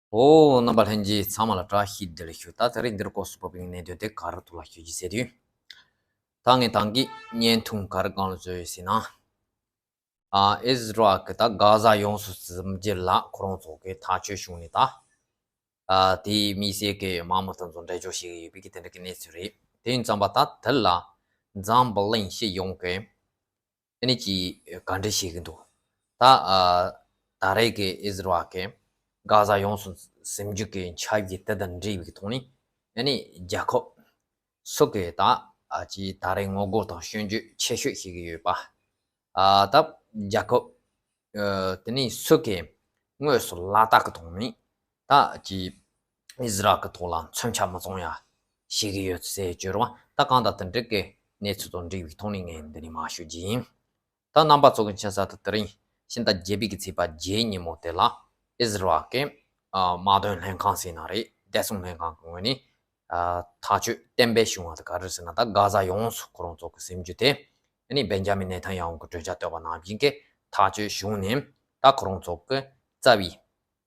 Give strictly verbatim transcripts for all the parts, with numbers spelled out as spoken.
ཨོ། རྣམ་པ་ལྷན་རྒྱས་ཚང་མ་ལ་བཀྲ་ཤིས་བདེ་ལེགས་ཞུ། ད་དེ་རིང་འདིར་སྐོར་སུ་བབས་པའི་གནད་དོན་དེ་ག་རེ་ཐོག་ལ་ཞུ་རྒྱུ་ཟེར་དུས། ད་ངས་ད་གིན་བརྙན་ཐུང་ག་རེ་སྒང་ལ་བཟོས་ཡོད་ཟེར་ན། ཨ་ཨིས་ར་ཨེལ་གྱིས་ད་གྷ་ཟ་ཡོངས་སུ་ཟིན་རྒྱུ་ལ་ཁོ་རང་ཚོ་གིས་ཐག་གཅོད་བྱུང་ནས། ད་ཨ་དེའི་དམིགས་བསལ་གྱི་དམག་མི་དེ་ཚོ་འགྲེལ་བརྗོད་བྱེད་ཀྱི་ཡོད་པའི་གི་དེ་འདྲ་གི་གནས་ཚུལ་རེད། དེ་ཡིན་ཙང་པ་ད་དེ་ལ་འཛམ་བུ་གླིང་སྤྱི་ཡོངས་ཀྱིས་ཨ་ནི་ཅིག་ག་འདྲ་བྱེད་ཀྱི་འདུག། ད་ཨ་ད་རེས་ཀྱི་ཨིས་ར་ཨེལ་གྱིས་གྷ་ཟ་ཡོངས་སུ་ཟིན་རྒྱུ་གི་འཆར་གཞི་དེ་དང་འབྲེལ་བའི་ཐོག་ནས། ཨ་ནི་རྒྱལ་ཁབ་སུ་གིས་ད་ཨ་ཅིག་ད་རེས་ངོ་རྒོལ་དང་སྐྱོན་བརྗོད་ཆེ་ཤོས་བྱེད་ཀྱི་ཡོད་པ། ཨ་ད་རྒྱལ་ཁབ་ཨ་དེ་ནས་སུ་གིས་དངོས་སུ་ལག་བསྟར་གྱི་ཐོག་ནས་ད་ཅིག་ཨིས་ར་ཨེལ་གྱི་ཐོག་ལ་མཚོན་ཆ་མི་བཙོང་ཡ་བྱེད་ཀྱི་ཡོད་ཟེར་བརྗོད་རོགས། ད་གང་ལྟར་དེ་འདྲ་གི་གནས་ཚུལ་དང་འབྲེལ་བའི་ཐོག་ནས་ངས་འདི་ནས་མར་ཞུ་རྒྱུ་ཡིན། ད་རྣམ་པ་ཚོ་གི་མཁྱེན་གསལ་ལྟར་དེ་རིང་ཕྱི་ཟླ་བརྒྱད་པའི་གི་ཚེས་པ་བརྒྱད་ཉིན་མོ་དེ་ལ་ཨིས་ར་ཨེལ་གྱིས་ཨ་དམག་དོན་ལྷན་ཁང་ཟེར་ན་རེད། བདེ་སྲུང་ལྷན་ཁང་གི་ངོས་ནས་ཨ་ཐག་གཅོད་གཏན་འབེབས་བྱུང་བ་དེ་ག་རེ་ཟེར་ན། ད་གྷ་ཟ་ཡོངས་སུ་ཁོ་རང་ཚོ་གིས་ཟིན་རྒྱུ་དེ། ཨ་ནི་བེན་ཇ་མིན་ནེ་ཐན་ཡ་ཧུ་གིས་གྲོས་འཆར་བཏོན་པ་ནང་བཞིན་གྱི་ཐག་གཅོད་བྱུང་ནས། ད་ཁོ་རང་ཚོ་གི་རྩ་བའི་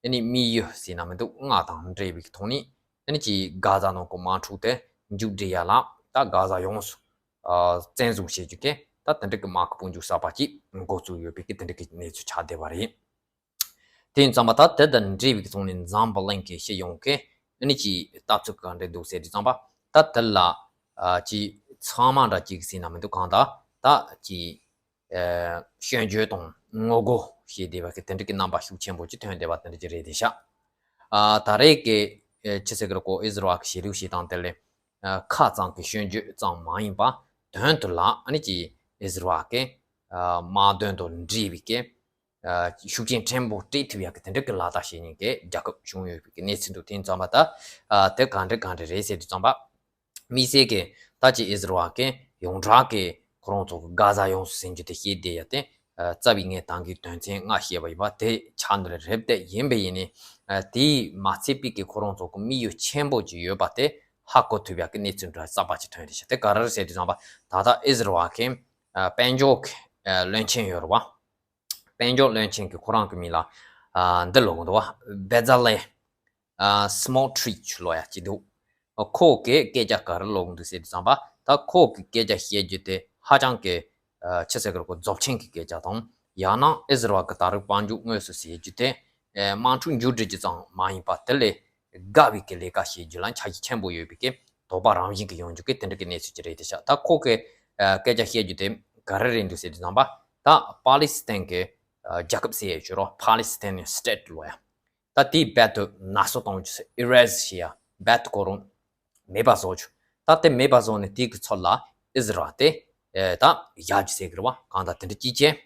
ཨ་ནི་དམིགས་ཡུལ་ཟེར་ན་མི་འདུག། མངའ་ཐང་འབྲེལ་བའི་ཐོག་ནས་ཨ་ནི་ཅིག་གྷ་ཟ་ནང་གི་དམག་འཁྲུག་དེ་མཇུག་སྒྲིལ་ཡ་ལ། ད་གྷ་ཟ་ཡོངས་སུ་ཨ་བཙན་བཟུང་བྱེད་རྒྱུ་གི་ད་དེ་འདྲ་གི་དམག་གི་དཔུང་འཇུག་གསར་པ་ཅིག་འགོ་བཙུགས་ཡོད་པའི་གི་དེ་འདྲ་གི་གནས་ཚུལ་ཆགས་བསྡད་པ་རེད། དེ་ཡིན་ཙང་པ་ད་དེ་དང་འབྲེལ་བའི་ཐོག་ནས་འཛམ་བུ་གླིང་གི་སྤྱི་ཡོངས་ཀྱི་ཨ་ནི་ཅིག་ལྟ་ཚུལ་ག་འདྲ་འདུག་ཟེར་དུས་ཙམ་པ། ད་དེ་ལ་ཨ་ཅིག་ཚང་མ་འདྲ་ཅིག་ཟེར་ན་མི་འདུག། གང་ལྟར་ད་ཅིག་ཨ་སྐྱོན་བརྗོད་དང་ངོ་རྒོལ་བྱེད་བསྡད་པ་གི་དེ་འདྲ་གི་རྣམ་པ་ཤུགས་ཆེན་པོ་ཅིག་ཐོན་བསྡད་པ་དེ་འདྲ་ཅིག་རེད་བསྡད་ཤག། ཨ་ད་རེས་ཀྱི་ཨ་ཕྱི་ཟླ་དགུ་པའི་སྐོར་ཨིས་ར་ཨེལ་གྱི་གཞིས་ལུས་བྱེད་སྟངས་དེ་ལས་ཨ་ཁ་གཙང་གི་སྐྱོན་བརྗོད་ཙམ་མ་ཡིན་པ། དོན་དུ་ལ་ཨ་ནི་ཅིག་ཨིས་ར་ཨེལ་གྱིས་ཨ་དམག་དོན་དང་འབྲེལ་བའི་གི་ཨ་ཤུགས་རྐྱེན་ཕྲན་བུ་སྤྲད་ཐུབ་ཡག་གི་དེ་འདྲ་གི་ལག་བསྟར་བྱེད་མཁན་གྱི་རྒྱལ་ཁབ་བྱུང་ཡོད་པའི་གནས་ཚུལ་འདུག། དེ་ཡིན་ཙང་པ་ད་ཨ་དེ་ག་འདྲ་ག་འདྲ་རེད་ཟེར་དུས་ཙམ་པ། དམིགས་བསལ་གྱི་ད་ཅིག་ཨིས་ར་ཨེལ་གྱིས་ཡོངས་གྲགས་ཀྱི་ཁོ་རང་ཚོ་གི་གྷ་ཟ་ཡོངས་སུ་ཟིན་རྒྱུ་དེ་བཤད་བསྡད་ཡ་དེ། ཨ་རྩ་བའི་ངས་ད་གིན་དོན་ཚན་ལྔ་བཤད་པ་ཡིན་པ་དེ་ཆགས་འདུག་རེད། རེད་དེ་ཡིན་པ་ཡིན་ནའི། ཨ་དེས་མ་ཚད་པའི་གི་ཁོ་རང་ཚོ་གི་དམིགས་ཡུལ་ཆེན་པོ་ཅིག་ཡོད་པ་དེ་ཧ་གོ་ཐུབ་ཡག་གི་གནས་ཚུལ་འདྲ་གསར་པ་ཅིག་ཐོན་བསྡད་ཤག། དེ་ག་རེ་རེད་ཟེར་དུས་ཙམ་པ། ད་ལྟ་ཨིས་ར་ཨེལ་གྱི་ཨ་དཔལ་འབྱོར་གྱི་ཨ་བློན་ཆེན་ཡོད་རེད་བ། དཔལ་འབྱོར་བློན་ཆེན་གྱིས་ཁོ་རང་གི་མིང་ལ་ཨ་འདི་ལབ་ཀྱི་འདུག་བ། བེ་ཛ་ལེ་ཨ་སི་མོ་ཊི་རིཆ་ལབ་ཡ་ཅིག་འདུག། ཨ་ཁོ་གིས་སྐད་ཆ་ག་རེ་ལབ་ཀྱི་འདུག་ཟེར་དུས་ཙམ་པ། ད་ཁོ་གིས་སྐད་ཆ་བཤད་རྒྱུ་དེ་ཧ་ཅང་གི་ཨ་ཅི་ཟེར་དགོས་རེད། ཁོ་རྫོབ་ཆེན་གྱི་སྐད་ཆ་དང་། ཡང་ན་ཨིས་ར་ཨེལ་གྱིས་ད་རེས་དཔལ་འབྱོར་དངོས་སུ་ཟིན་རྒྱུ་དེ་ཨ་དམག་འཁྲུག་མཇུག་སྒྲིལ་རྒྱུ་ཙམ་མ་ཡིན་པ། དེ་ལས་དགའ་བའི་གི་ལས་ཀ་བྱེད་རྒྱུ་ལ་འཆར་གཞི་ཆེན་པོ་ཡོད་པའི་གི་དོགས་པ་རང་བཞིན་གྱི་ཡོང་རྒྱུ་གི་དེ་འདྲ་གི་གནས་ཚུལ་ཅིག་རེད་བསྡད་ཤག། ད་ཁོ་གིས་ཨ་སྐད་ཆ་བཤད་རྒྱུ་དེ་ག་རེ་རེད་འདུག་ཟེར་དུས་ཙམ་པ། ད་པ་ལི་སི་ཐན་གྱི་ཨ་རྒྱལ་ཁབ་ཟེར་ཡ་ཡོད་རེད་བ། Palestinian state་ལབ་ཡ། ད་དེ་རྦད་དེ་ནར་སོན་གཏོང་རྒྱུ་ཟེར། ཨི་རེ་ཟི་བྱེད་ཡ། རྦད་དེ་ཁོ་རང་མེད་པ་བཟོ་རྒྱུ། ད་དེ་མེད་པ་བཟོས་ནས་དེ་གི་ཚབ་ལ་ཨིས་ར་ཨེལ་དེ་ཨེ་ད་བཞག་རྒྱུ་ཟེར་གི་རེད་བ། གང་ལྟར་དེ་འདྲ་ཅིག་བྱས།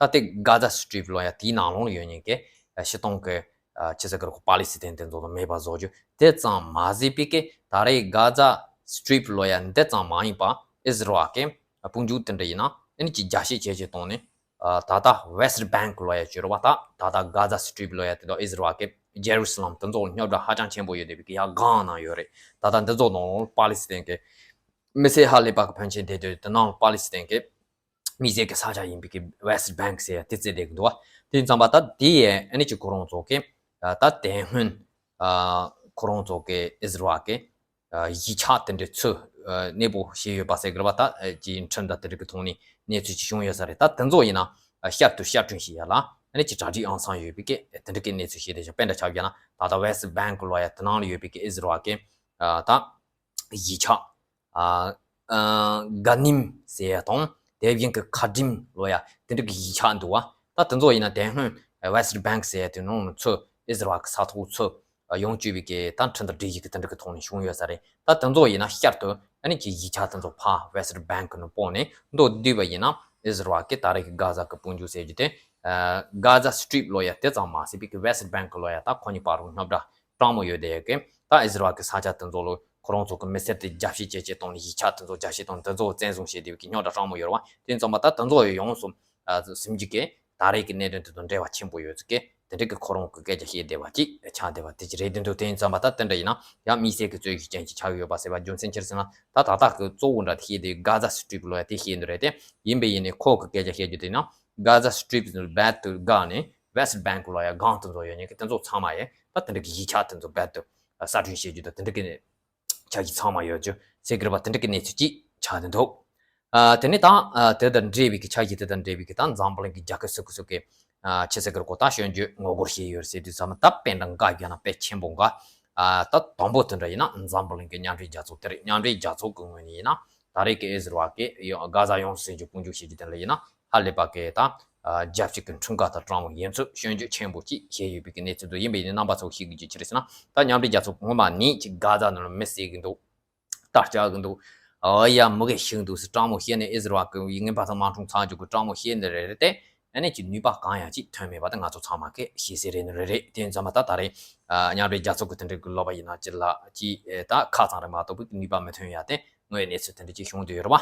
ད་དེ་གྷ་ཟ་སི་ཊི་རིབ་ལབ་ཡ་དེའི་ནང་ལོགས་ལ་ཡོད་མཁན་གྱི་ཨ་སྤྱིར་བཏང་གི་ཨ་ཅི་ཟེར་གི་རེད། ཁོ་པ་ལི་སི་ཐན་དེ་ཚོ་ལ་མེད་པ་བཟོ་རྒྱུ་དེ་ཙམ་མ་ཟད་པའི་གི། ད་རེས་གྷ་ཟ་སི་ཊི་རིབ་ལབ་ཡ་འདི་ཙམ་མ་ཡིན་པ། ཨིས་ར་ཨེལ་གྱི་ཨ་དཔུང་འཇུག་དེ་འདྲ་ཡིན་ན་ཨ་ནི་ཅིག་རྒྱ་སྐྱེད་བྱས་བྱས་བཏང་ནས། ཨ་ད་ལྟ་West Bank་ལབ་ཡ་ཅིག་ཡོད་རེད་བ། ད་ད་ལྟ་གྷ་ཟ་སི་ཊི་རིབ་ལབ་ཡ་དེ་དང་ཨིས་ར་ཨེལ་གྱི་ཇེ་རུ་སི་ལམ་དེ་ཚོ་ལ་རྙོག་དྲ་ཧ་ཅང་ཆེན་པོ་ཡོད་བསྡད་པའི་གི་ཡ་སྒང་ནང་ཡོད་རེད། ད་ལྟ་འདི་ཚོ་ནང་ལོགས་པ་ལི་སི་ཐན་གྱི་མི་སེར་ཧ་ལས་པ་གི་ཕོན་ཆེན་བསྡད་དུས། དེ་ནང་པ་ལི་སི་ཐན་གྱི་མི་སེར་གྱི་ས་ཆ་ཡིན་པའི་གི་West Bank་ཟེར་ཡ་དེ་བརྩི་བསྡད་ཀྱི་འདུག་བ། དེ་ཡིན་ཙང་པ་ད་དེ་ཡས་ཨ་ནི་ཅིག་ཁོ་རང་ཚོ་གི་ཨ་ད་དེ་སྔོན་ཨ་ཁོ་རང་ཚོ་གི་ཨིས་ར་ཨེལ་གྱི་ཨ་གཞིས་ཆགས་དེ་འདྲ་ཚོ་ཨ་གནས་སྤོ་བྱས་ཡོད་པ་ཟེར་གི་རེད་བ། ད་ཨ་ཅིག་འཕྲིན་དང་དེ་འདྲ་གི་ཐོག་ནས་གནས་ཚུལ་ཅིག་བྱུང་ཡོད་ས་རེད། ད་དེ་ཚོ་ཡིན་ན་ཨ་བསྐྱར་དུ་བསྐྱར་སྐྲུན་བྱེད་ཡ་ལ་ཨ་ནི་ཅིག་གྲ་སྒྲིག་ཨང་སང་ཡོད་པའི་གི་དེ་འདྲ་གི་གནས་ཚུལ་ཞིག་རེད་ཤག། དཔེར་ན་ཆ་བཞག་ན་ད་ལྟ་West Bank་ལབ་ཡ་དེ་ནང་ལ་ཡོད་པའི་གི་ཨིས་ར་ཨེལ་གྱི་ཨ་ད་གཞིས་ཆགས། ཨ་ཨ་ག་ནིམ་ཟེར་ཡ་དང་། དེ་བཞིན་གྱི་ཁ་ཌིམ་ལབ་ཡ་དེ་འདྲ་གི་གཞིས་ཆགས་འདུག་བ། ད་དེ་ཚོ་ཡིན་ན་དེ་སྔོན་West Bank་ཟེར་ཡ་དེ་ནང་ཚོ་ཨིས་ར་ཨེལ་གྱི་ས་ཐོག་ཚོ་ཡོང་བཅུག་པའི་གི་ད་འཕྲིན་དང་སྒྲིག་གཞི་གི་དེ་འདྲ་གི་ཐོག་ནས་བྱུང་ཡོད་ས་རེད། ད་དེ་ཚོ་ཡིན་ན་བསྐྱར་དུ་ཨ་ནི་གི་གཞིས་ཆགས་དེ་ཚོ་ཕར་West Bank་ནང་སྤོས་ནས་མདོར་བསྡུས་པ་ཡིན་ན། ཨིས་ར་ཨེལ་གྱི་ད་རེས་ཀྱི་གྷ་ཟ་གི་དཔུང་འཇུག་ཟེར་རྒྱུ་དེ་ཨ་གྷ་ཟ་སི་ཊི་རིབ་ལབ་ཡ་དེ་ཙམ་མ་ཟད་པའི་གི་West Bank་ལབ་ཡ་ད་ཁོ་གཉིས་བར་དུ་རྙོག་དྲ་སྤྲང་མོ་ཡོད་བསྡད་ཡོད་གི། ད་ཨིས་ར་ཨེལ་གྱི་ས་ཆ་དེ་ཚོ་ལ་ཁོ་རང་ཚོ་གི་མི་སེར་དེ་རྒྱ་བསྐྱེད་བྱས་བྱས་བཏང་ནས། གཞིས་ཆགས་དེ་ཚོ་རྒྱ་བསྐྱེད་བཏང་ནས། དེ་ཚོ་བཙན་བཟུང་བྱས་བསྡད་པའི་གི་རྙོག་དྲ་སྤྲང་མོ་ཡོད་རེད་བ། དེ་ཙམ་པ་ད་དེ་ཚོ་ཡོངས་སུ་ཨ་ཟིན་རྒྱུ་གི་ད་རེས་ཀྱི་གནད་དོན་དེ་དང་འབྲེལ་བ་ཆེན་པོ་ཡོད་ཚུལ་གྱི་དེ་འདྲ་གི་ཁོ་རང་གི་སྐད་ཆ་བཤད་བསྡད་པ་ཅིག་ཆགས་བསྡད་པ་དེ་ཅིག་རེད་འདུག། དེ་ཡིན་ཙམ་པ་ད་དེ་འདྲ་ཡིན་ན་ཡང་དམིགས་བསལ་གྱི་རྩོད་གཞི་ཅན་ཅིག་ཆགས་ཡོད་པ་ཟེར་བ་རྒྱུ་མཚན་ཅི་རེད་ཟེར་ན། ད་ད་ལྟ་གི་གཙོ་བོ་འདྲ་དེ་བཤད་དེ་གྷ་ཟ་སི་ཊི་རིབ་ལབ་ཡ་དེ་བཤད་འདུག་རེད་དེ། ཡིན་པས་ཡིན་ནའི་ཁོ་གི་སྐད་ཆ་བཤད་རྒྱུ་དེ་ན་གྷ་ཟ་སི་ཊི་རིབ་རྦད་དེ་བཀག་ནས། West Bank ལ་ཡ་སྒང་དེ་ཚོ་ཡོད་མཁན་གྱི་དེ་ཚོ་ཚང་མ་ཡ་ད་དེ་འདྲ་གི་གཞིས་ཆགས་དེ་ཚོ་རྦད་དེ་གསར་སྐྲུན་བྱེད་རྒྱུ་དང་དེ་འདྲ་གི་འཆར་གཞི་ཚང་མ་ཡོད་རྒྱུ་ཟེར་གི་རེད་པ། དེ་འདྲ་གི་གནས་ཚུལ་ཅིག་ཆགས་བསྡད་འདུག་ཨ། དེ་ནས་ད་ཨ་དེ་དང་འབྲེལ་བའི་གི་འཆར་གཞི་དེ་དང་འབྲེལ་བའི་གི་ད་འཛམ་བུ་གླིང་གི་རྒྱལ་ཁབ་སུ་གི་སུ་གི་ཨ་ཆི་ཟེར་གི་རེད་གོ་ད་ཞོན་རྒྱུ་ངོ་རྒོལ་བྱས་ཡོད་ཟེར་དུས་ཙམ་ད་དཔེ་འདྲ་འགའ་བརྒྱབ་ན་དཔེ་ཆེན་པོ་འགའ། ཨ་ད་དང་པོ་དེ་འདྲ་ཡིན་ན་འཛམ་བུ་གླིང་གི་མཉམ་འབྲེལ་རྒྱལ་ཚོགས་དེ་རེད། མཉམ་འབྲེལ་རྒྱལ་ཚོགས་ཀྱི་ངོས་ནས་ཡིན་ན་ད་རེས་ཀྱི་ཨི་ཟི་རལ་གྱི་ཡོ་གྷ་ཛ་ཡོངས་སུ་ཟིན་རྒྱུ་དཔུང་འཇུག་བྱེད་རྒྱུ་དེ་ལ་ཡིན་ན་ཧ་ལས་པ་གི་ད་ཨ་རྒྱལ་སྤྱི་གི་འཁྲུངས་སྐར་དང་སྤྲང་བོ་ཡིན་ཚུལ་སྐྱོན་བརྗོད་ཆེན་པོ་ཅིག་བྱས་ཡོད་པའི་གི་གནས་ཚུལ་འདུག་ཡིན་པས་ནི་རྣམ་པ་ཚོ་ཤེས་དགོས་རྒྱུ་ཅི་རེད་ཟེར་ན་ད་མཉམ་འབྲེལ་རྒྱལ་ཚོགས་སྔོན་མ་ནས་ཅིག་གྷ་ཛ་ནང་ལ་མི་བསད་གི་འདུག་རྟ་བཅག་གི་འདུག་ཨ་ཡ་མི་གེ་ཤི་གི་འདུག་ཟེར་སྤྲང་མོ་བཤད་ནས་ཨི་ཟི་རལ་གི་ཡིན་ངན་པ་དང་དམག་འཁྲུག་ཚང་རྒྱུ་གི་སྤྲང་མོ་བཤད་ནི་རེད་རེད་དེ། ཨ་ནི་ཅི་ནུས་པ་གང་ཡང་ཅིག་ཐོན་མེད་པ་དེ་ང་ཚོ་ཚང་མ་གི་ཤེས་གསལ་རེད་ནི་རེད་རེད། དེ་ཡིན་ཙང་མ་ད་ད་རེས་ཨ་མཉམ་འབྲེལ་རྒྱལ་ཚོགས་ཀྱི་དེ་འདྲའི་གི་ལོ་པ་ཡིན་ན་ཅི་ལ་ཅི་ད་ཁ་ཚང་རེད་མ་གཏོགས་པའི་ནུས་པ་མི་ཐོན་ཡ་དེ་དངོས་ཡོད་གནས་ཚུལ་དེ་འདྲ་ཅིག་བྱུང་བསྡད་ཡོད་རེད་བ།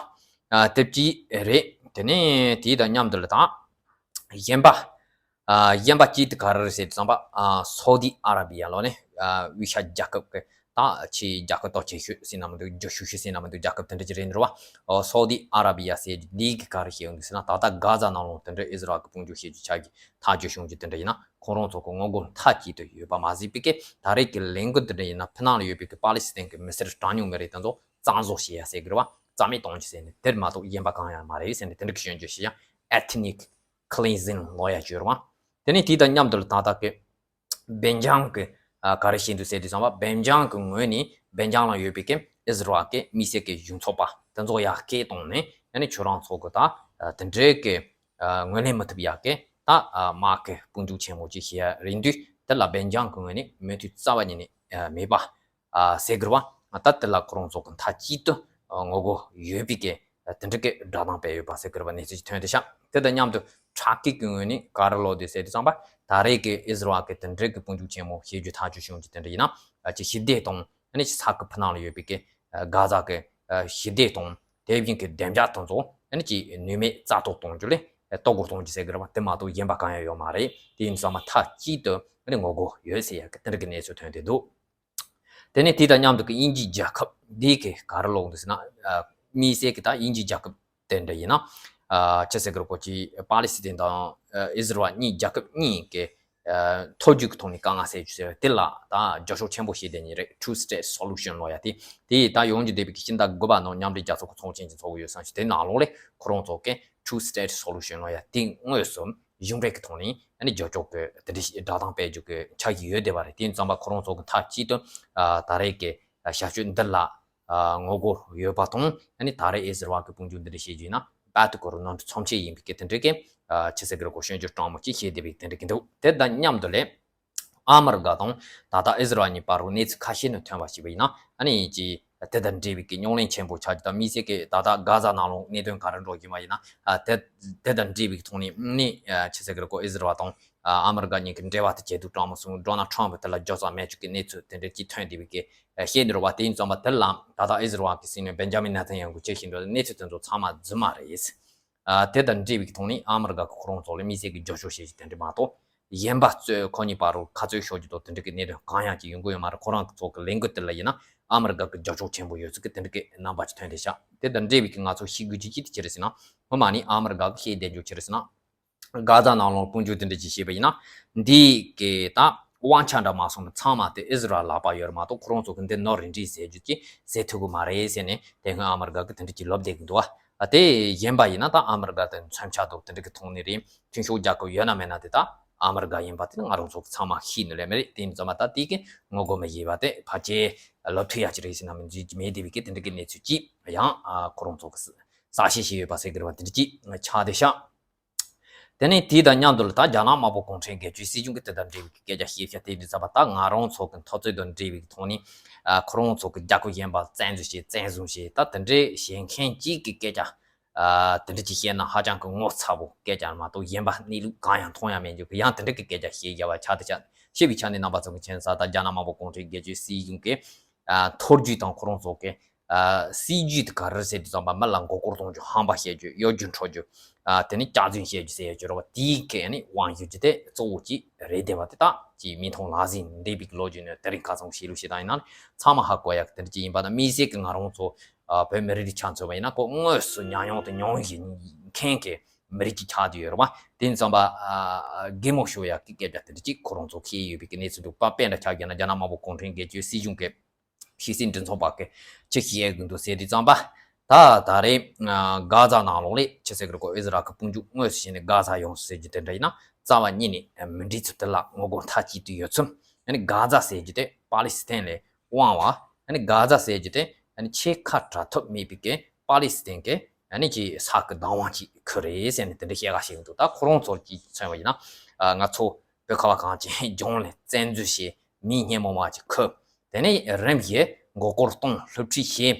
ཨ་དེབ་ཅི་རེད། དེ་ནས་དེའི་དང་མཉམ་དུ་ལ་ད་གཞན་པ། ཨ་གཞན་པ་གཅིག་དེ་ག་རེ་རེད་ཟེར་དུས་ཙམ་པ་ཨ་སོ་ཏི་ཨ་ར་བི་ཡ་ལོ་ནས་ཨ་དབུས་ཤར་རྒྱལ་ཁབ་ཀྱི་ད་ཆེས་རྒྱལ་ཁབ་སྟོབས་ཆེ་ཤོས་ཟེར་ན་མི་འདུག་རྒྱ་ཤུགས་ཤོས་ཟེར་ན་མི་འདུག་རྒྱལ་ཁབ་དེ་འདྲ་ཅིག་རེད་འདུག་བ། ཨོ་སོ་ཏི་ཨ་ར་བི་ཡ་ཟེར་རྒྱུ་འདི་གི་ག་རེ་བཤད་ཡོང་གི་ཟེར་ན་ད་ལྟ་གྷ་ཛ་ནང་ལོགས་དེ་འདྲ་ཨི་ཟི་རལ་གི་དཔུང་འཇུག་བྱེད་རྒྱུ་ཆགས་ཀྱི་ཐག་གཅོད་བྱུང་རྒྱུ་དེ་འདྲ་ཡིན་ན་ཁོང་རང་ཚོ་གི་ངོ་རྒོལ་མཐའ་གཅིག་ཏུ་ཡོད་པ་མ་ཟད་པའི་གི་ད་རེས་ཀྱི་ལས་འགུལ་དེ་འདྲ་ཡིན་ན་ཕི་ནང་ལ་ཡོད་པའི་གི་པ་ལི་སི་ཐན་གི་མི་སེར་གྲངས་ཉུང་མི་རིགས་དེ་ཚོ་གཙང་བཟོ་བྱེད་ཡ་ཟེར་གི་རེད་བ། རྩ་མེད་གཏོང་རྒྱུ་ཟེར་ནས་དེར་མ་གཏོགས་གཞན་པ་གང་ཡང་མ་རེད་ཟེར་ནས་དེ་འདྲ་གི་སྐྱོན་བརྗོད་བྱེད་ཡ་ethnic cleansing ལོ་ཡ་བརྗོད་རེད་བ། དེ་ནས་དེ་དང་མཉམ་དུ་ལ་ད་ལྟ་གི་སྦེལ་ཇམ་གི་ཨ་ག་རེ་བྱེད་འདུག་ཟེར་དུས་ཙམ་པ་སྦེལ་ཇམ་གི་ངོས་ནས་སྦེལ་ཇམ་ལ་ཡོད་པའི་གི་ཨི་ཟི་རལ་གི་མི་སེར་གི་གཞུང་ཚོགས་པ་དེ་ཚོ་ཡར་སྐད་བཏང་ནས་ཨ་ནི་ཁྱོད་རང་ཚོ་གི་ད་ཨ་དེ་འདྲའི་གི་ཨ་ངོས་ལེན་མི་ཐུབ་ཡག་གི་ད་ཨ་དམག་གི་དཔུང་འཇུག་ཆེན་མོ་ཅིག་བྱེད་ཡ་རེད་འདུག་དེ་ལ་སྦེལ་ཇམ་གི་ངོས་ནས་མོས་མཐུན་རྩ་བ་ཉིད་ནས་ཨ་མེད་པ་ཨ་ཟེར་གི་རེད་བ། ད་དེ་ལ་ཁོ་རང་ཚོ་གི་མཐའ་གཅིག་ཏུ་ཨ་ངོ་རྒོལ་ཡོད་པའི་གི་དེ་འདྲ་གི་བསྒྲགས་གཏམ་སྤེལ་ཡོད་པ་ཟེར་གི་རེད་བ། གནས་ཚུལ་ཅིག་ཐོན་བསྡད་ཤག་དེ་དང་མཉམ་དུ་ཊར་ཀི་གི་ངོས་ནས་ག་རེ་ལབ་འདུག་ཟེར་དུས་ཙམ་པ་ད་རེས་ཀྱི་ཨི་ཟི་རལ་གྱི་དེ་འདྲའི་གི་དཔུང་འཇུག་ཆེན་མོ་བྱེད་རྒྱུ་ཐག་གཅོད་བྱུང་རྒྱུ་དེ་འདྲ་ཡིན་ན་ཨ་ཅིག་ཞི་བདེ་དང་ཨ་ནི་ཅིག་ས་ཁུལ་ཕུ་ནང་ལ་ཡོད་པའི་གི་ཨ་གྷ་ཛ་གི་ཨ་ཞི་བདེ་དང་དེ་བཞིན་གྱི་བདེ་འཇགས་དེ་ཚོ་ཨ་ནི་ཅིག་ནུས་མེད་རྩ་གཏོར་གཏོང་རྒྱུ་ལས་ཨ་གཏོར་རྒོལ་གཏོང་རྒྱུ་ཟེར་གི་རེད་བ། དེ་མ་གཏོགས་གཞན་པ་གང་ཡང་ཡོད་མ་རེད། དེ་ཡིན་ཙང་མ་མཐའ་གཅིག་ཏུ་ཨ་ནི་ངོ་རྒོལ་ཡོད་ཟེར་ཡ་གི་དེ་འདྲ་གི་གནས་ཚུལ་ཐོན་བསྡད་འདུག་དེ་ནས་དེ་དང་མཉམ་དུ་གི་དབྱིན་ཇིའི་རྒྱལ་ཁབ་འདི་གི་ག་རེ་ལབ་འདུག་ཟེར་ན། ཨ་དམིགས་བསལ་གི་ད་དབྱིན་ཇིའི་རྒྱལ་ཁབ་དེ་འདྲ་ཡིན་ན། ཨ་ཅི་ཟེར་གི་རེད་གོ་ཅི་པ་ལི་སི་ཐན་དང་ཨ་ཨི་ཟི་རལ་གཉིས་རྒྱལ་ཁབ་གཉིས་ཀྱི་ཨ་མཐུན་འགྱུར་གྱི་ཐོག་ནས་དཀའ་ངལ་སེལ་རྒྱུ་ཟེར་བ་དེ་ལ་ད་རྒྱབ་སྐྱོར་ཆེན་པོ་བྱས་བསྡད་ནི་རེད། Two State Solution ལབ་ཡ་དེ་དེ་ད་ཡོང་རྒྱུ་བསྡད་པའི་གི་ཕྱི་ཟླ་དགུ་པ་ནང་མཉམ་འབྲེལ་རྒྱལ་ཚོགས་ཀྱི་ཚོགས་ཆེན་ཅིག་ཚོགས་ཀྱི་ཡོད་བསམ་ཞིང་དེ་ནང་ལོགས་ལས་ཁོ་རང་ཚོ་གི་Two State Solution ལབ་ཡ་དེ་དངོས་སུ་གཞུང་འབྲེལ་གྱི་ཐོག་ནས་ཨ་ནི་རྒྱབ་སྐྱོར་གྱི་དེ་འདྲའི་བསྒྲགས་གཏམ་སྤེལ་རྒྱུ་གི་འཆར་གཞི་ཡོད་བསྡད་པ་རེད། དེ་ཡིན་ཙང་མ་ཁོ་རང་ཚོ་གི་མཐའ་གཅིག་ཏུ་ཨ་ད་རེས་ཀྱི་ཨ་ཞབས་ཞུ་འདི་ལ་ཨ་ངོ་རྒོལ་ཡོད་པ་དང་ཨ་ནི་ད་རེས་ཨི་ཟི་རལ་གྱི་དཔུང་འཇུག་འདི་འདྲ་བྱེད་རྒྱུ་ཡིན་ན་དཔལ་དུ་གོ་རུ་ནོར་འཁྲུལ་ཚབས་ཆེ་ཡིན་པའི་གི་དེ་འདྲའི་གི་ཨ་ཅི་ཟེར་གི་རེད་གོ་སྐྱོན་བརྗོད་སྤྲང་མོ་ཅིག་བྱས་བསྡད་པའི་དེ་འདྲ་གི་འདུག་དེ་དང་མཉམ་དུ་ལས། ཨ་མི་རི་ཀ་དང་ད་ལྟ་ཨི་ཟི་རལ་གཉིས་བར་རུ་གནས་ཚུལ་ཁ་ཤས་ནས་ཐོན་པ་ཞིག་ཡིན་ན་ཨ་ནི་ཅི་དེ་དང་འབྲེལ་བའི་གི་རྙོག་གླེང་ཆེན་པོ་ཆགས་རྒྱུ་དང་དམིགས་བསལ་གི་ད་ལྟ་གྷ་ཛ་ནང་ལོགས་གནད་དོན་ག་རེ་འགྲོ་བཞིན་པ་ཡིན་ན་ཨ་དེ་དེ་དང་འབྲེལ་བའི་གི་ཐོག་ནས་ནི་ཨ་ཅི་ཟེར་གི་རེད་གོ་ཨི་ཟི་རལ་དང་ཨ་མི་རི་ཀ་གཉིས་ཀྱི་འབྲེལ་བ་དེ་ཇེ་སྡུག་དྲག་མོ་སོང་། ཌོ་ནལ་ཊམ་པ་དེ་ལ་རྒྱབ་རྩ་མེད་བཅུག་གི་གནས་ཚུལ་དེ་འདྲ་ཅིག་ཐོན་བསྡད་པའི་གི་ཨ་བཤད་འདི་རེད་བ། དེ་ཡིན་ཙང་མ་དེ་ལ་ད་ལྟ་ཨི་ཟི་རལ་གི་སྲིད་བློན་བེན་ཇ་མིན་ནེ་ཐན་ཡ་ཧུ་གིས་བཤད་བཞིན་འགྲོ་གནས་ཚུལ་དེ་ཚོ་ཚང་མ་རྫུན་མ་རེད། ཨ་དེ་དང་འབྲེལ་བའི་ཐོག་ནས་ཨ་མི་རི་ཀ་གི་ཁོ་རང་ཚོ་ལ་དམིགས་བསལ་གྱི་རྒྱབ་སྐྱོར་བྱེད་རྒྱུ་དེ་འདྲ་མ་གཏོགས་གཞན་པ་ཚོས་ཁོ་གཉིས་བར་རུ་ཁ་རྩོད་ཤོར་རྒྱུ་དང་དེ་འདྲ་གི་གནད་དོན་གང་ཡང་ཅིག་ཡོང་གི་ཡོད་མ་རེད། ཁོ་རང་ཚོ་གི་ལས་འགུལ་དེ་ལ་ཡིན་ན་ཨ་མི་རི་ཀ་གི་རྒྱབ་སྐྱོར་ཆེན་པོ་ཡོད་ཚུལ་གྱི་དེ་འདྲ་གི་རྣམ་པ་ཅིག་ཐོན་བསྡད་ཤག་དེ་དང་འབྲེལ་བའི་གི་ང་ཚོ་ཤེས་དགོས་རྒྱུ་ཅི་ཅི་དེ་ཅི་རེད་ཟེར་ན། སྔོན་མ་ནས་ཨ་མི་རི་ཀ་གི་བཤད་བསྡད་རྒྱུ་ཅི་རེད་ཟེར་ན། གྷ་ཛ་ནང་ལོགས་དཔུང་འཇུག་དེ་འདྲ་ཅིག་བྱས་པ་ཡིན་ན། འདི་གི་ད་དབང་ཆ་འདྲ་མ་སོང་ན་ཚང་མ་དེ་ཨི་ཟི་རལ་ལག་པ་ཡོད་རེད་མ་གཏོགས་ཁོ་རང་ཚོ་གི་འདི་ནོར་རེད་འདྲ་ཟེར་རྒྱུ་ཅིག་ཟེར་ཐུབ་གི་མ་རེད་ཟེར་ནས་དེ་སྔོན་ཨ་མི་རི་ཀ་གི་དེ་འདྲ་ཅིག་ལབ་བསྡད་གི་འདུག་ཨ། དེ་གཞན་པ་ཡིན་ན་ད་ཨ་མི་རི་ཀ་དེ་མཚོན་ཆ་དང་དེ་འདྲ་གི་ཐོག་ནས་རེད། མཐུན་ཕྱོགས་རྒྱལ་ཁབ་ཡོད་ན་མེད་ན་དེ་ད་ཨ་མི་རི་ཀ་ཡིན་པ་དེ་ང་རང་ཚོ་གི་ཚང་མ་ཤེས་ནི་ལས་མེད་རེད། དེ་ཡིན་ཙང་མ་ད་དེ་གི་ངོ་རྒོལ་མི་བྱེད་པ་དེ་ཕལ་ཆེར་ལབ་ཐུབ་ཡ་ཅིག་རེད་ཟེར་ན་མི་འཛུལ་གྱི་མེད་བསྡད་པའི་གི་དེ་འདྲ་གི་གནས་ཚུལ་ཅིག་ཡང་ཨ་ཁོ་རང་ཚོ་གི་གསལ་བཤད་བྱས་ཡོད་པ་ཟེར་གི་རེད་བ། དེ་འདྲ་ཅིག་ཆགས་བསྡད་ཤག་དེ་ནས་དེ་དང་མཉམ་དུ་ལ་ད་རྒྱ་ནག་དམར་པོ་གུང་ཁྲན་སྒེར་གཅོད་སྲིད་གཞུང་གི་དེ་དང་འབྲེལ་བའི་སྐད་ཆ་བཤད་བཤད་དེ་འདྲ་ཚ་བ་ད་ང་རང་ཚོ་གི་འཐབ་རྩོད་དང་འབྲེལ་བའི་ཐོག་ནས་ཨ་ཁོ་རང་ཚོ་གི་རྒྱལ་ཁབ་གཞན་པ་བཙན་འཛུལ་བྱས་བཙན་བཟུང་བྱས་ད་དེ་འདྲའི་བྱེད་མཁན་གཅིག་གི་སྐད་ཆ་ཨ་དེ་འདྲ་ཅིག་བཤད་ན་ཧ་ཅང་གི་ངོ་ཚ་པོ་སྐད་ཆ་མ་གཏོགས་གཞན་པ་གནས་ལུགས་གང་ཡང་མཐོང་ཡ་མེད་རྒྱུ་གི་ཡང་དེ་འདྲ་གི་སྐད་ཆ་བཤད་བཞག་པ་ཆགས་དེ་ཆགས་ཤེས་པའི་ཆ་ནས་རྣམ་པ་ཚོ་གི་མཁྱེན་ས་ད་རྒྱ་ནག་དམར་པོ་གུང་ཁྲན་སྒེར་གཅོད་སྲིད་གཞུང་གི་ཨ་མཐོ་རྒྱུ་དང་ཁོ་རང་ཚོ་གི་ཨ་སྲིད་ཇུས་དེ་ག་རེ་ཟེར་དུས་ཙམ་པ་མི་ལ་མགོ་སྐོར་གཏོང་རྒྱུ་ཧམ་པ་བཤད་རྒྱུ་གཡོ་སྒྱུ་འཕྲོག་རྒྱུ་ཨ་དེ་ནས་སྐྱག་རྫུན་བཤད་རྒྱུ་ཟེར་ཡ་ཅིག་རེད་བ། དེའི་གི་ནི་དབང་ཞུ་རྒྱུ་དེ་གཙོ་བོ་ཅིག་རེད་བསྡད་པ་དེ་དག་ཅིག་མིག་མཐོང་ལག་ཟིན་འདས་པའི་ལོ་རྒྱུས་ནས་དེ་རིང་ཁ་སང་བཤད་ལུགས་བཤད་སྟངས་ཡིན་ན་ཚང་མ་ཧ་གོ་ཡ་གི་དེ་འདྲ་ཅིག་ཡིན་པ་དང་དམིགས་བསལ་གི་ང་རང་ཚོ་ཨ་བོད་མི་རིགས་ཆ་མཚོན་པ་ཡིན་ན་ཁོ་དངོས་སུ་ཉམས་མྱོང་དེ་མྱོང་བཞིན་མཁན་གི་ མི་རིགས་ཅིག་ཆགས་བསྡད་ཡོད་རེད་བ། དེ་ཡིན་ཙང་པ་ཨ་གེ་མོ་ཤོ་ཡ་གི་སྐད་ཆ་དེ་འདྲ་ཅིག་ཁོ་རང་ཚོ་ཁེལ་ཡོད་པའི་གི་གནས་ཚུལ་འདུག་པ། དཔེ་འདྲ་ཆགས་བརྒྱབ་ན་རྒྱ་ནག་དམར་པོ་གུང་ཁྲན་སྒེར་གཅོད་སྲིད་གཞུང་གི་ཤེས་ཚིག་མགྲིན་ཚབ་པ་གི་ཅི་བཤད་གི་འདུག་ཟེར་དུས་ཙམ་པ། ད་ད་རེས་ཨ་གྷ་ཛ་ནང་ལོགས་ལས་ཅི་ཟེར་གི་རེད་གོ། ཨི་ཟི་རལ་གི་དཔུང་འཇུག་དངོས་སུ་བྱས་ནས་གྷ་ཛ་ཡོང་ཟེར་རྒྱུ་དེ་འདྲ་ཡིན་ན། རྩ་བ་ཉིད་ནས་མི་འགྲིག་ཚུལ་དེ་ལ་ངོ་རྒོལ་མཐའ་གཅིག་ཏུ་ཡོད་ཚུལ། ཨ་ནི་གྷ་ཛ་ཟེར་རྒྱུ་དེ་པ་ལི་སི་ཐན་ལས་དབང་བ། ཨ་ནི་གྷ་ཛ་ཟེར་རྒྱུ་དེ་ཨ་ནི་ཆེས་ཁ་གྲག་ཐབས་མེད་པའི་གི་པ་ལི་སི་ཐན་གི་ཨ་ནི་ཀྱི་ས་གི་བདག་དབང་ཅིག་ཁུར་རེད་ཟེར་ནས་དེ་འདྲ་བཤད་ག་བཤད་གི་འདུག་ད་ཁོ་རང་ཚོར་གྱིས་མཚོན་པ་ཡིན་ན། ཨ་ང་ཚོ་བོད་ཁ་བ་གངས་ཅན་ལྗོངས་ལ་བཙན་འཛུལ་བྱས། མི་སྙན་མོ་མ་ཅིག་ཁུར། དེ་ནས་རིམ་བཞིན་མགོ་སྐོར་གཏོང་སློབ་ཁྲིད་བྱས།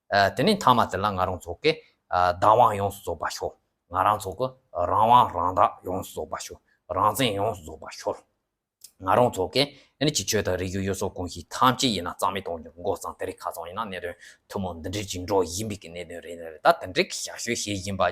ཨ་དེ་ནས་མཐའ་མ་དེ་ལ་ང་རང་ཚོ་གི་ཨ་བདག་དབང་ཡོངས་སུ་རྫོགས་པ་ཤོར། ང་རང་ཚོ་གི་རང་དབང་རང་བདག་ཡོངས་སུ་རྫོགས་པ་ཤོར། རང་བཙན་ཡོངས་སུ་རྫོགས་པ་ཤོར། ང་རང་ཚོ་གི་ཨ་ནི་སྤྱི་ཆོས་དང་རིག་གཞུང་ཡུལ་སྲོལ་གོམས་གཤིས་ཐམས་ཅད་ཡིན་ན་རྩ་མེད་གཏོང་རྒྱུ་འགོ་བརྩམས། དེ་རིང་ཁ་སང་ཡིན་ན་གནད་དོན་ཐུན་མོང་འདི་འདྲའི་ཅིག་འགྲོ་བཞིན་པའི་གི་གནད་དོན་རེད་ནི་རེད། ད་དེ་འདྲའི་གི་ཞབས་ཞུ་བྱེད་བཞིན་པ།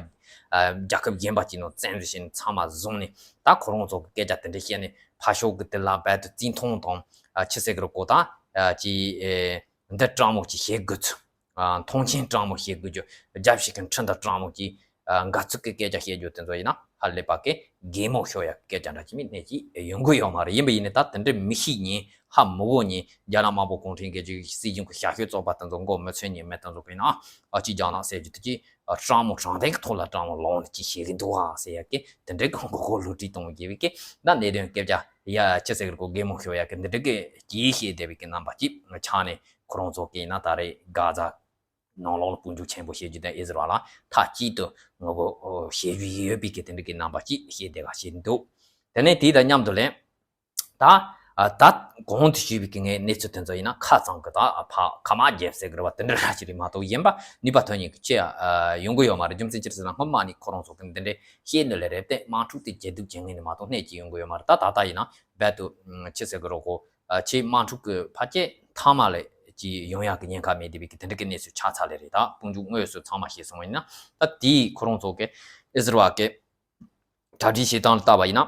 ཨ་རྒྱལ་ཁབ་གཞན་པ་ཅིག་ནང་བཙན་འཛུལ་བྱས་ནས་ཚང་མ་བཟུང་ནས། ད་ཁོ་རང་ཚོ་གི་སྐད་ཆ་དེ་འདྲ་བཤད་ནས་ཕར་ཕྱོགས་གི་དེ་ལ་རྦད་དེ་བརྩི་མཐོང་དང་། ཨ་ཆི་ཟེར་གི་རེད་གོ། ད་ཨ་ཅི་ཨེ་འདི་སྤྲང་མོ་ཅིག་བྱེད་དགོས་ཚུལ། ཨ་མཐོང་ཆེན་སྤྲང་མོ་བྱེད་དགོས་རྒྱུ། རྒྱབ་ཞིག་གི་འཕྲིན་དང་སྤྲང་མོ་ཅིག་ཨ་འགལ་ཚུལ་གི་སྐད་ཆ་བཤད་རྒྱུ་དེ་ཚོ་ཡིན་ན་ཧ་ལས་པ་གི་གེ་མོ་ཤོ་ཡ་སྐད་ཆ་འདྲ་ཅིག་མིན་ནས་ཅིག་ཡོང་གི་ཡོད་མ་རེད། ཡིན་པ་ཡིན་ནས་ད་དེ་འདྲ་མི་ཤེས་མཁན་ཧ་མི་གོ་མཁན། རྒྱ་ནག་དམར་པོ་གུང་ཁྲན་སྒེར་གཅོད་སྲིད་གཞུང་གི་ཞབས་ཞུ་བཙོག་པ་དེ་ཚོ་མགོ་མི་ཚོས་མཁན་མི་དེ་ཚོ་གིས་ན་ཨ་ཅིག་རྒྱག་ན་ཟེར་རྒྱུ་དེ་ཅིག་ཨ་སྤྲང་མོ་དྲང་བདེན་གི་ཐོག་ལ་སྤྲང་མོ་ལངས་ནས་ཅིག་བཤད་གི་འདུག་ཨ་ཟེར་ཡ་གི་དེ་འདྲའི་གི་མགོ་སྐོར་བསླུ་བྲིད་གཏོང་གི་བའི་གི་ད་གནད་དོན་སྐད་ཆ་ཡ་ཆི་ཟེར་གི་རེད་གོ། གེ་མོ་ཤོ་ཡ་གི་འདི་འདྲ་གི་ཅིག་བཤད་བསྡད་པའི་གི་རྣམ་པ་ཅིག་ཆགས་ནས། ཁོ་རང་ཚོ་གིས་ན་ད་རེས་གྷ་ཛ་ནང་ལོགས་ལ་དཔུང་འཇུག་ཆེན་པོ་བྱེད་རྒྱུ་དང་ཨི་ཟི་རལ་ལ་མཐའ་གཅིག་ཏུ་ངོ་རྒོལ་བྱེད་རྒྱུ་ཡོད་པའི་གི་དེ་འདྲ་གི་རྣམ་པ་ཅིག་བཤད་བསྡད་ག་བྱེད་འདུག་དེ་ནས་དེ་དང་མཉམ་དུ་ལས་ད་ཨ་ད་གོང་དུ་ཞུས་པའི་གི་ངའི་གནས་ཚུལ་དེ་ཚོ་ཡིན་ན་ཁ་ཚང་གི་ད་ཕ་ཁ་མ་རྒྱབ་ཟེར་གི་རེད་བ། དེ་འདྲ་ར་ཅིག་རེད་མ་གཏོགས་གཞན་པ་ནུས་པ་ཐོན་ཉེན་གི་ཅི་ཡ་ཡོང་གི་ཡོད་མ་རེད། རྒྱུ་མཚན་ཅི་རེད་ཟེར་ན་སྔོན་མ་ནས་ཁོ་རང་ཚོ་གི་འདི་འདྲའི་བཤད་ནི་ལས་རེད་དེ། དམག་འཁྲུག་དེ་རྒྱལ་སྡུག་བྱེད་མཁན་ནི་མ་གཏོགས་སྣེ་གཅིག་ཡོང་གི་ཡོད་མ་རེད། ད་ད་ལྟ་ཡིན་ན་རྦད་དུ་ཆི་ཟེར་གི་རེད་གོ། ཨ་ཆེས་དམག་འཁྲུག་གི་ཕལ་ཆེར་མཐའ་མ་ལ་ཅིག་ཡོང་ཡག་གི་ཉེན་ཁ་མེད་བསྡད་པའི་གི་དེ་འདྲ་གི་གནས་ཚུལ་ཆགས་ཚར་ལེ་རེད། ད་དཔུང་འཇུག་དངོས་སུ་ཚང་མ་བྱས་སོང་བ་ཡིན་ན། ད་དེའི་ཁོ་རང་ཚོ་གི་ཨི་ཟི་རལ་གི་གྲ་སྒྲིག་བྱེད་སྟངས་ལ་བལྟས་པ་ཡིན་ན།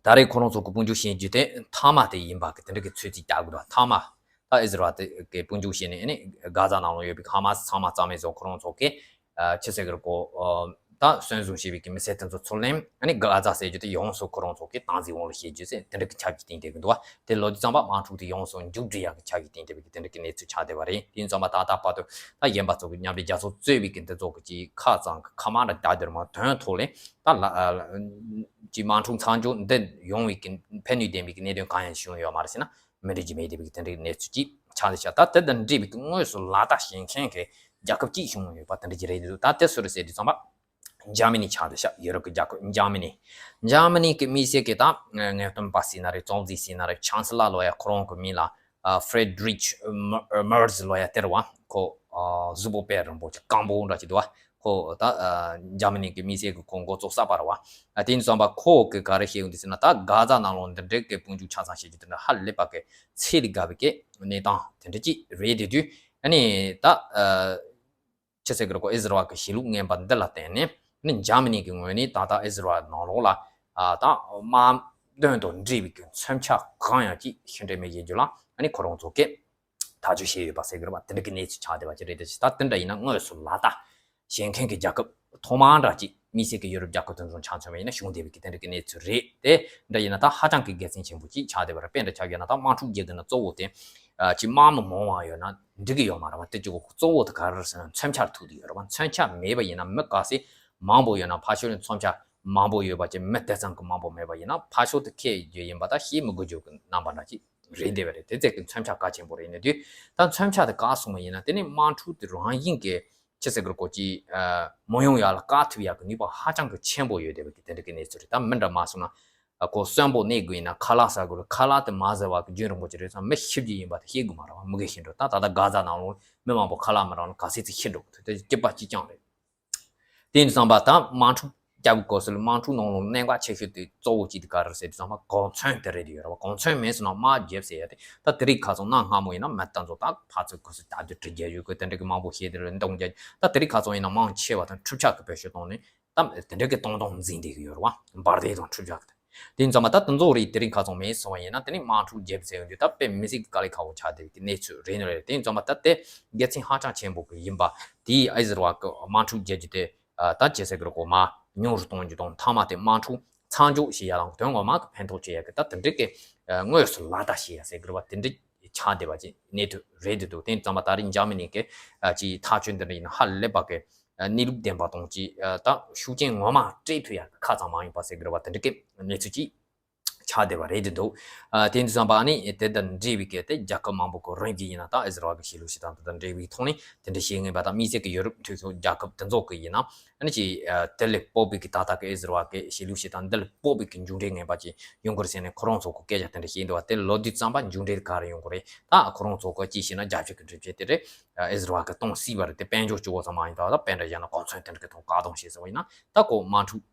ད་རེས་ཁོ་རང་ཚོ་གི་དཔུང་འཇུག་བྱེད་རྒྱུ་དེ་མཐའ་མ་དེ་ཡིན་པ་གི་དེ་འདྲ་གི་ཚོད་རྩིས་རྒྱག་དགོས་རེད། མཐའ་མ་ད་ཨི་ཟི་རལ་དེ་གི་དཔུང་འཇུག་བྱས་ནས་ཨ་ནི་གྷ་ཛ་ནང་ལ་ཡོད་པའི་ཧ་མ་སི་ཚང་མ་རྩ་མེད་བཟོ། ཁོ་རང་ཚོ་གི་ཨ་ཆི་ཟེར་གི་རེད་གོ། ཨ་ད་གསོན་བཟུང་བྱས་པའི་གི་མི་སེར་དེ་ཚོ་ཚུར་ལེན། ཨ་ནི་གྷ་ཛ་ཟེར་རྒྱུ་དེ་ཡོངས་སུ་ཁོ་རང་ཚོ་གི་སྟངས་འཛིན་འོག་ལ་བྱེད་རྒྱུ་ཟེར་དེ་འདྲ་གི་ཆ་གིས་བསྟན་བསྡད་གི་འདུག་བ། དེ་ལོ་དུས་ཙམ་པ་དམག་འཁྲུག་དེ་ཡོངས་སུ་མཇུག་སྒྲིལ་ཡག་གི་ཆ་གིས་བསྟན་བསྡད་པའི་གི་དེ་འདྲ་གི་གནས་ཚུལ་ཆགས་བསྡད་པ་རེད། དེ་ཡིན་ཙང་མ་ད་ལྟ་བར་དུ་ད་གཞན་པ་ཚོ་གི་མཉམ་འབྲེལ་རྒྱལ་ཚོགས་གཙོས་པའི་གི་འདི་ཚོ་གི་ཅིག་ཁ་གཙང་གི་ཁ་མ་ར་རྒྱ་དེར་མ་དོན་ཐོག་ལས་ད་ལ་ཅིག་དམག་འཁྲུག་མཚམས་འཇོག་འདི་ཡོང་བའི་གི་ཕན་ནུས་ལྡན་པའི་གི་གནད་དོན་གང་ཡང་བྱུང་ཡོད་མ་རེད་ཟེར་ན། མི་འགྲིག་རྒྱུ་མེད་བསྡད་པའི་དེ་འདྲའི་གནས་ཚུལ་ཅིག་ཆགས་བསྡད་ཤག་ད་དེ་དང་འབྲེལ་བའི་དངོས་སུ་ལག་བསྟར་བྱེད་མཁན་གྱི་རྒྱལ་ཁབ་ཅིག་བྱུང་ཡོད་པ་དེ་འདྲ་ཅིག་རེད་འདུག་ད་དེ་སུ་རེད་ཟེར་དུས་ཙམ་པ་འཇར་མ་ནི་ཆགས་བསྡད་ཤག་ཡུ་རོབ་ཀྱི་རྒྱལ་ཁབ་འཇར་མ་ནི། འཇར་མ་ནི་གི་མི་སེར་གྱི་ད་ངེས་སྟོན་པ་ཟེར་ན་རེད། ཙོང་ཙེ་ཟེར་ན་རེད། ཆང་སི་ལ་ལོ་ཡ་ཁོ་རང་གི་མིང་ལ་ཨ་ཧྥྲེ་ཌི་རིཆ་མར་ཛི་ལོ་ཡ་དེ་རེད་བ། ཁོ་ཨ་གཟུགས་པོ་དཔེ་རིང་པོ་ཅིག་སྐམ་པོ་འདྲ་ཅིག་འདུག་བ། ཁོ་ད་ཨ་འཇར་མ་ནི་གི་མི་སེར་གྱི་ཁོ་འགོ་གཙོ་གསར་པ་རེད་བ། ཨ་དེ་ཡིན་ཙང་པ་ཁོ་གི་ག་རེ་བཤད་ཡོང་དུས་ཟེར་ན། ད་གྷ་ཛ་ནང་ལོགས་འདི་འདྲའི་གི་དཔུང་འཇུག་ཆ་ཚང་བྱེད་རྒྱུ་དེ་འདྲ་ཧ་ལས་པ་གི་ཚད་ལས་བརྒལ་བའི་གི་གནས་སྟངས་དེ་འདྲ་ཅིག་རེད་དེ་དུས། ཨ་ནི་ད་ཨ་ཆི་ཟེར་གི་རེད་གོ། ཨི་ཟི་རལ་གི་གཞིས་ལུས་ངན་པ་འདི་ལ་བརྟེན་ནས་ཨ་ནི་འཇར་མ་ནི་གི་ངོས་ནས་ད་ལྟ་ཨི་ཟི་རལ་ནང་ལོགས་ལ་ཨ་ད་དམག་དོན་དང་འབྲེལ་བའི་གི་མཚོན་ཆ་གང་ཡང་ཅིག་ཕྱི་འབྲེལ་མེད་བྱེད་རྒྱུ་ལ་ཨ་ནི་ཁོ་རང་ཚོ་གི་ཐག་གཅོད་བྱས་ཡོད་པ་ཟེར་གི་རེད་པ། དེ་འདྲ་གི་གནས་ཚུལ་ཆགས་བསྡད་པ་ཅིག་རེད། དེ་ད་དེ་འདྲ་ཡིན་ན་དངོས་སུ་ལག་བསྟར་བྱེད་མཁན་གྱི་རྒྱལ་ཁབ་ཐོག་མ་འདྲ་ཅིག་དམིགས་བསལ་གྱི་ཡུ་རོབ་རྒྱལ་ཁབ་དེ་ཚོ་ཆ་མཚོན་པ་ཡིན་ན་བྱུང་བསྡད་པའི་གི་དེ་འདྲ་གི་གནས་ཚུལ་རེད། དེ་འདྲ་ཡིན་ན་ད་ཧ་ཅང་གི་དགེ་མཚན་ཆེན་པོ་ཅིག་ཆགས་བསྡད་པ་རེད། དཔེ་འདྲ་ཆ་བཞག་ན་ད་དམག་འཁྲུག་རྒྱག་གི་ན་གཙོ་བོ་དེ་ཨ་ཅིག་དམག་མི་མང་བ་ཡོད་ན་འགྲིག་གི་ཡོད་མ་རེད་པ། དེ་གཅིག་གཙོ་བོ་དེ་ག་རེ་རེད་ཟེར་ན་མཚོན་ཆ་ཐུག་གི་ཡོད་རེད་པ། མཚོན་ཆ་མེད་པ་ཡིན་ན་མི་ག་ཚད་མང་པོ་ཡོད་ན་ཕར་ཕྱོགས་ལ་མཚོན་ཆ་མང་པོ་ཡོད་པ་ཅིག་མི་དེ་ཙམ་གྱི་མང་པོ་མེད་པ་ཡིན་ན་ཕར་ཕྱོགས་དེ་ཁེ་རྒྱུ་ཡིན་པ་ད་ཤེས་མི་དགོས་རྒྱུ་གི་རྣམ་པ་འདྲ་ཅིག་རེད་བསྡད་པ་རེད། དེ་ཚད་ཀྱི་མཚོན་ཆ་གལ་ཆེན་པོ་རེད་ཡིན་ན་དུས་ད་མཚོན་ཆ་དེ་བཀག་སོང་བ་ཡིན་ན་དེ་ནི་དམག་འཁྲུག་དེ་རང་བཞིན་གྱི་ཆི་ཟེར་གི་རེད་གོ་ཅིག་ཨ་མ་ཡོང་ཡག་ལ་བཀག་ཐུབ་ཡག་གི་ནུས་པ་ཧ་ཅང་གི་ཆེན་པོ་ཡོད་བསྡད་པ་གི་དེ་འདྲ་གི་གནས་ཚུལ་རེད། ད་མི་འདྲ་མ་སོང་ན་ཨ་ཁོ་གསོན་པོ་གནས་དགོས་ཡིན་ན་ཁ་ལག་ཟ་དགོས་རེད། ཁ་ལག་དེ་མ་ཟ་བ་གི་རྒྱུན་རིང་པོ་ཅིག་རེད་ཙང་མི་ཤི་རྒྱུ་ཡིན་པ་དེ་ཤེས་དགོས་མ་རེད་པ། མི་གི་ཤི་འགྲོ། ད་ད་ལྟ་གྷ་ཛ་ནང་ལོགས་མི་མང་པོ་ཁ་ལག་མི་རག་ན་ག་ཚད་ཅིག་ཤི་འགྲོ་གི་འདུག་དེ་སྐྱིད་པ་ཅིག་ཀྱང་རེད། དེ་ཡིན་ཙང་པ་ད་དམག་འཁྲུག་རྒྱག་དགོས་སྲོལ་དམག་འཁྲུག་ནང་ལོགས་གནད་འགག་ཆེ་ཤོས་དེ་གཙོ་བོ་གཅིག་དེ་ག་རེ་རེད་ཟེར་དུས་ཙམ་པ་གོ་མཚོན་དེ་རེད་དེ་ཡོད་རེད་པ། གོ་མཚོན་མེད་སོང་ན་དམག་རྒྱབ་ཟེར་ཡ་དེ་ད་དེ་རིང་ཁ་སང་གནའ་སྔ་མོ་ཡིན་ན་མི་ད་ཚོ་ད་ཕར་ཚུར་གོ་སོ་ད་དུ་གྲི་རྒྱག་ཡོད་གི་དེ་འདྲ་གི་མང་པོ་བཤད་དེ་རེད་འདོན་རྒྱག་ད་དེ་རིང་ཁ་སང་ཡིན་ན་མང་ཆེ་བ་དང་འཕྲུལ་ཆས་གི་བེད་སྤྱོད་བཏང་ནས་ད་དེ་འདྲ་གི་གཏོང་སྟངས་འཛིན་བསྡད་གི་ཡོད་རེད་པ། འབར་མདེལ་དང་འཕྲུལ་ཆས་གི་དེ་ཡིན་ཙང་པ་ད་དེ་ཚོ་རེད་དེ་རིང་ཁ་སང་མེད་སོང་བ་ཡིན་ན་དེ་ནི་དམག་འཁྲུག་རྒྱབ་ཟེར་ཡོང་དུས་ད་དཔེ་མི་སྲིད་གི་དཀའ་ལས་ཁག་པོ་ཆགས་བསྡད་གི་གནས་ཚུལ་རེད་ནི་རེད། དེ་ཡིན་ཙང་པ་ད་དེ་དགེ་མཚན་ཧ་ཅང་ཆེན་པོ་གི་ཡིན་པ་དེ་ཨི་ཟི་རལ་གི་དམག་འཁྲུག་རྒྱག་རྒྱུ་དེ་ད་ཅི་ཟེར་གི་རེད་གོ་མ། ཉུང་རུ་གཏོང་རྒྱུ་དང་། མཐའ་མ་དེ་དམག་འཁྲུག་མཚམས་འཇོག་བྱེད་ཡ་དང་། དོན་ངོ་མ་གི་ཕན་ཐོགས་བྱེད་ཡ་གི་ད་དེ་འདྲ་གི་དངོས་སུ་ལག་བསྟར་བྱེད་ཡ་ཟེར་དགོས་པ་དེ་འདྲ་ཆགས་བསྡད་པ་ཅིག་གནས་ཚུལ་རེད་འདུག་དེ་ཙམ་པ་ད་རེས་འཇར་མ་ནི་གི་ཅིག་ཐག་གཅོད་འདི་འདྲ་ཡིན་ན་ཧ་ལས་པ་གི་གནས་ལུགས་ལྡན་པ་དང་ཅིག་ད་ཤུགས་རྐྱེན་ངོ་མ་སྤྲད་ཐུབ་ཡ་གི་ཁ་ཙམ་མ་ཡིན་པ་ཟེར་དགོས་པ་དེ་འདྲ་གི་གནས་ཚུལ་ཅིག་ཆགས་བསྡད་པ་རེད་འདུག་ཨ་དེ་འདི་ཙམ་པ་ནི་དེ་དང་འབྲེལ་བའི་གལ་ཏེ་རྒྱལ་ཁབ་མང་པོ་གི་རང་གི་ཡིན་ན་ད་ཨི་ཟི་རལ་གི་ཤེས་ལུགས་ཤིག་དང་དེ་དང་འབྲེལ་བའི་ཐོག་ནས་དེ་འདྲ་བྱེད་ངེས་པ་དང་། དམིགས་བསལ་གྱི་ཡོ་རོབ་མཐུན་ཕྱོགས་རྒྱལ་ཁབ་དེ་ཚོ་གི་ཡིན་ན་ཨ་ནི་ཅིག་ཨ་དེ་ལས་སྤོབས་པའི་གི་ད་ལྟ་གི་ཨི་ཟི་རལ་གི་ཤེས་ལུགས་ཤིག་དང་། དེ་ལས་སྤོབས་པའི་གི་མཇུག་འབྲས་ངན་པ་ཅིག་ཡོང་གི་རེད་ཟེར་ནས་ཁོ་རང་ཚོ་གི་སྐད་ཆ་དེ་འདྲ་བཤད་འདུག་བ། དེ་ལོ་དུས་ཙམ་པ་མཇུག་འབྲས་ག་རེ་ཡོང་གི་རེད། ད་ཁོ་རང་ཚོ་གི་ཅིག་བྱས་ན་རྒྱབ་སྐྱོར་གི་འགྲེལ་བཤད་དེ་རེད། ཨི་ཟི་རལ་གི་གཏོང་སྲིད་པ་རེད། དེ་དཔལ་འབྱོར་སྤྱོད་གོ་ཙམ་མ་ཡིན་ད། ད་དཔེ་འདྲ་བཞག་ན་གོ་མཚོན་དེ་འདྲ་གི་ཐོག་བཀག་སྡོམ་བྱས་ཟེར་བ་ཡིན་ན་ད་ཁོ་དམག་འཁྲུག་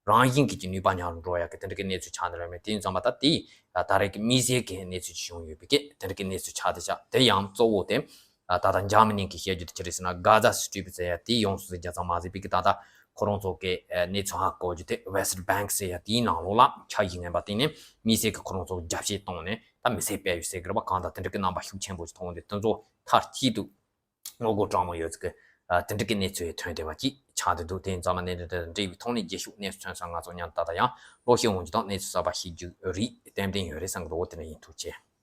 རང་བཞིན་གྱིས་ཀྱི་ནུས་པ་ཉམས་འགྲོ་ཡ་གི་དེ་འདྲ་གི་གནས་ཚུལ་ཆགས་འདི་རེད་མེད། དེ་ཡིན་ཙང་མ་ད་དེ་ད་རེས་ཀྱི་དམིགས་བསལ་གྱི་གནས་ཚུལ་ཅིག་བྱུང་ཡོད་པའི་གི་དེ་འདྲ་གི་གནས་ཚུལ་ཆགས་དེ་ཆགས་དེ་ཡང་གཙོ་བོ་དེ་ད་ལྟ་འཇར་མ་ནི་གི་བཤད་རྒྱུ་དེ་ཅི་རེད་ཟེར་ན། གྷ་ཛ་སི་ཊི་རིབ་ཟེར་ཡ་དེ་ཡོངས་སུ་རྫོགས་རྒྱ་ཚང་མ་ཟིན་པའི་གི་ད་ལྟ་ཁོ་རང་ཚོ་གི་གནས་ཚུལ་ཧ་གོ་རྒྱུ་དེ་ཝེ་སི་ཊི་བྷེང་ཀི་ཟེར་ཡ་དེའི་ནང་ལོགས་ལ་འཆར་གཞི་ངན་པ་བཏིང་ནས་དམིགས་བསལ་གྱི་ཁོ་རང་ཚོ་རྒྱབ་བཤད་བཏང་ནས་ད་མི་སེར་སྤེལ་ཡུལ་ཟེར་གི་རེད་པ། གང་ལྟར་དེ་འདྲ་གི་རྣམ་པ་ཤུགས་ཆེན་པོ་ཞིག་མཐོང་སྟེ་དེ་ཚོ་མཐར་གཅིག་ཏུ་ངོ་རྒོལ་དྲག་མོ་ཡོད་ཚུལ་གྱི་ཨ་དེ་འདྲ་གི་གནས་ཚུལ་ཐོན་བསྡད་པ་ཅིག་ཆགས་བསྡད་འདུག་དེ་ཡིན་ཙང་མ་གནད་དོན་དེ་དང་འབྲེལ་བའི་ཐོག་ནས་རྗེས་ཤུལ་གནས་ཚུལ་ཐོན་ཙང་ང་ཚོ་མཉམ་དུ་ད་ལྟ་ཡང་ལོ་ཤས་འོང་རྒྱུ་དང་གནས་ཚུལ་གསར་པ་ཤེས་རྒྱུ་རེད། ཏན་ཏན་ཡོད་རེད་བསམ་གི་འདུག་འོ་དེ་འདྲ་ཡིན། ཐུགས་རྗེ་ཆེ།